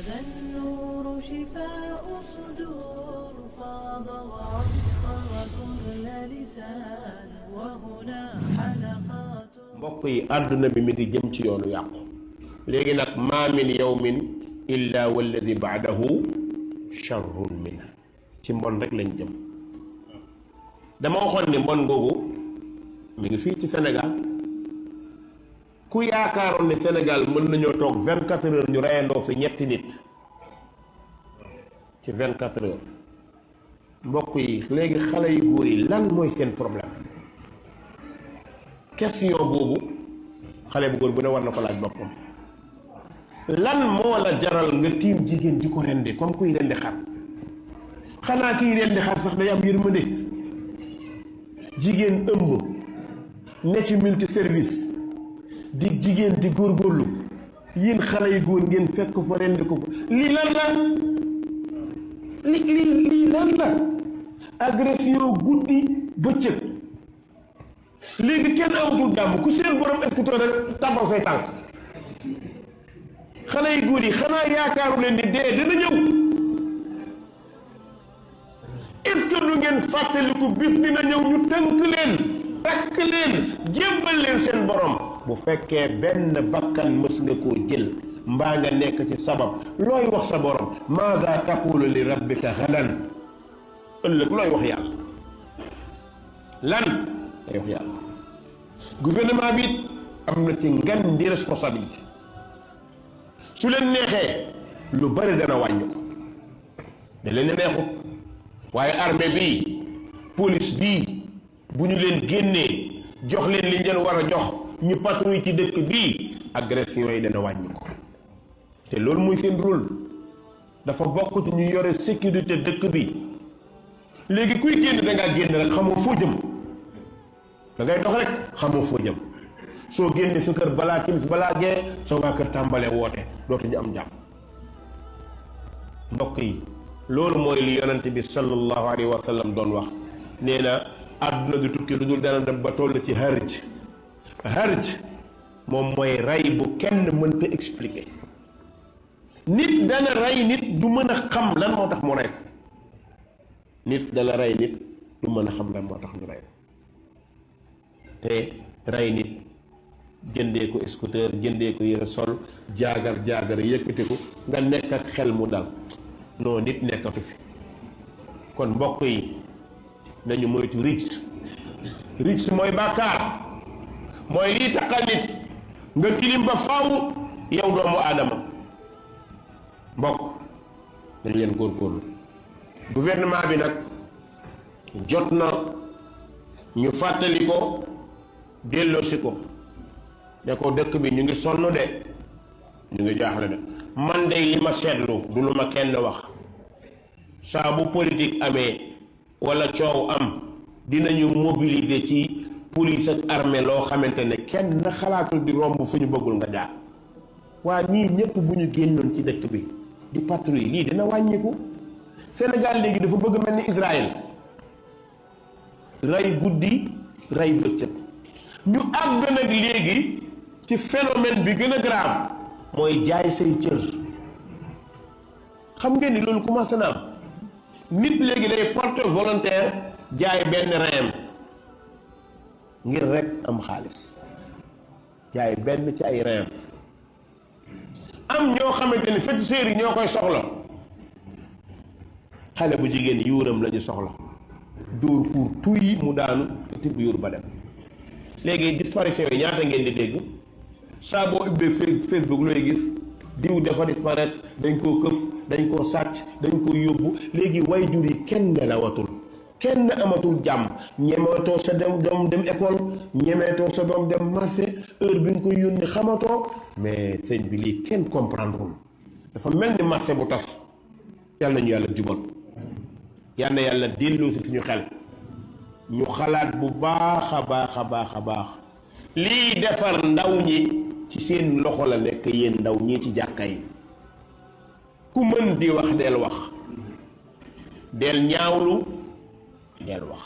هذا النور شفاء صدور فاض وعطر كل لسان وهنا حلقات. mbokk yi àdduna bi mi ngi jëm ci yoonu yàqu léegi nag maa min yawmin illa walladi baadahu sharrun minhu ci mbon rek lañ jëm. dama waxoon ni mbon googu mi ngi fii ci Sénégal ku yaakaaroon ne Sénégal mën nañoo toog 24 heures ñu reyandoo fi ñetti nit ci 24 heures. mbokk yi léegi xale yu góor yi lan mooy seen problème? question boobu xale bu góor bu ne war na ko laaj boppam. lan moo la jaral nga tiim jigéen di ko rendi comme kuy rendi xar? xanaa kiy rendi xar sax day am yërmande. jigéen ëmb ne ci multi service di jigéen di góorgóorlu yéen xale yu góor ngeen fekk fa rendi ko fa lii lan la? lii lan la? agression guddi bëccëg. léegi kenn amatul jàmm ku seen borom escouteur rek tabaw say tànk. xale yu góor yi xanaa yaakaaru leen ni dee dina ñëw? est-ce que du ngeen fàttaliku bis dina ñëw ñu tënk leen takk leen jébbal leen seen borom? bu fekkee benn bakkan mës nga koo jël mbaa nga nekk ci sabab looy wax sa borom? maada taqulu li rabbika gadan? ëllëg looy wax yàlla? lan lay wax yàlla? gouvernement bi am na ci ngan di responsabilité. su leen neexee lu bari dana wàññi ko da leen neexut waaye armée bi police bi bu ñu leen génnee jox leen li ñu leen war a jox ñu patrouille ci dëkk bii agression yi dana wàññi ko. te loolu mooy seen rôle. dafa bokk ci ñu yore sécurité dëkk bi. léegi kuy génn da ngaa génn rek xamoo foo jëm. da ngay dox rek xamoo foo jëm. soo génnee sa kër balaa timis balaa gee sa waa kër tàmbalee woote dootuñu am jàmm. mbokk yi loolu mooy li yonent bi sallallahu alayhi wa sallam doon wax. nee na àdduna du tukki lu dul dana dem ba toll ci harj. harj moom mooy rey bu kenn mënta expliquer. nit dana rey nit du mën a xam lan moo tax mu rey ko. nit dana rey nit du mën a xam lan moo tax ñu rey ko. te rey nit jëndee ko scooter jëndee ko yére sol jaagar yëkkati ko nga nekk ak xel mu dal non nit nekkatu fi. kon mbokk yi nañu moytu rics mooy bàkkaar. mooy lii taxal nit nga tilim ba faaw yow doomu aadama. mbokk dañ leen góorgóorlu. gouvernement bi nag jot na ñu fàttali ko delloosi ko ne ko dëkk bi ñu ngi sonn de ñu ngi jaaxle de. man de li ma seetlu du lu ma kenn wax saa bu politique amee wala coow am dinañu mobiliser ci police ak armée loo xamante ne kenn na xalaatul di romb fu ñu bëggul nga jaar. waa ñii ñëpp bu ñu génnoon ci dëkk bi di patrouille lii dina wàññiku. Sénégal léegi dafa bëgg mel ni Israël rey guddi rey bëccëg. ñu àgg nag léegi ci phénomène bi gën a grave mooy jaay say cër. xam ngeen ni loolu commencé na am. nit léegi day porter volontaire jaay benn reyam ngir rek am xaalis. jaay benn ci ay reyam. am ñoo xamante ni féticheurs yi ñoo koy soxla. xale bu jigéen yuuram lañu soxla. dóor pour tuy mu daanu tibb yuur ba dem. léegi disparition yi ñaata ngeen di dégg? saa boo ubbee Facebook looy gis diw dafa disparaître dañ koo këf dañ koo sàcc dañ koo yóbbu. léegi waajur yi kenn nelawatul kenn amatul jàmm. ñemeetoo sa doom dem école ñemeetoo sa doom dem marché heure bi nga koy yónni xamatoo. mais sëñ bi lii kenn comprendrewul. dafa mel ni marché bu tas. yàlla nañu yàlla jubal. yàlla na yàlla delloo si suñu xel. ñu xalaat bu baax a baax. lii defar ndaw ñi ci seen loxo la nekk. yéen ndaw ñii ci jàkka yi ku mën di wax del wax. del ñaawlu del wax.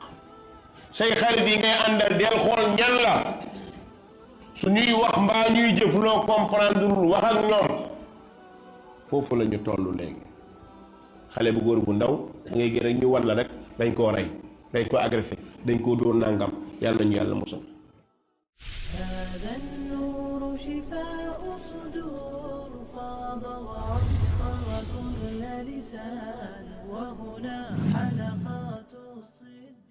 say xarit yi ngay àndal del xool ñan la. su ñuy wax mbaa ñuy jëf loo comprendre wax ak ñoom. foofu la ñu toll léegi xale bu góor bu ndaw da ngay gën rek ñu wan la rek dañ koo rey dañ ko agressé dañ koo dóor nangam yàlla ñu yàlla musal. هذا النور شفاء صدور فاض وعطر كل لسان وهنا حلقات الصدق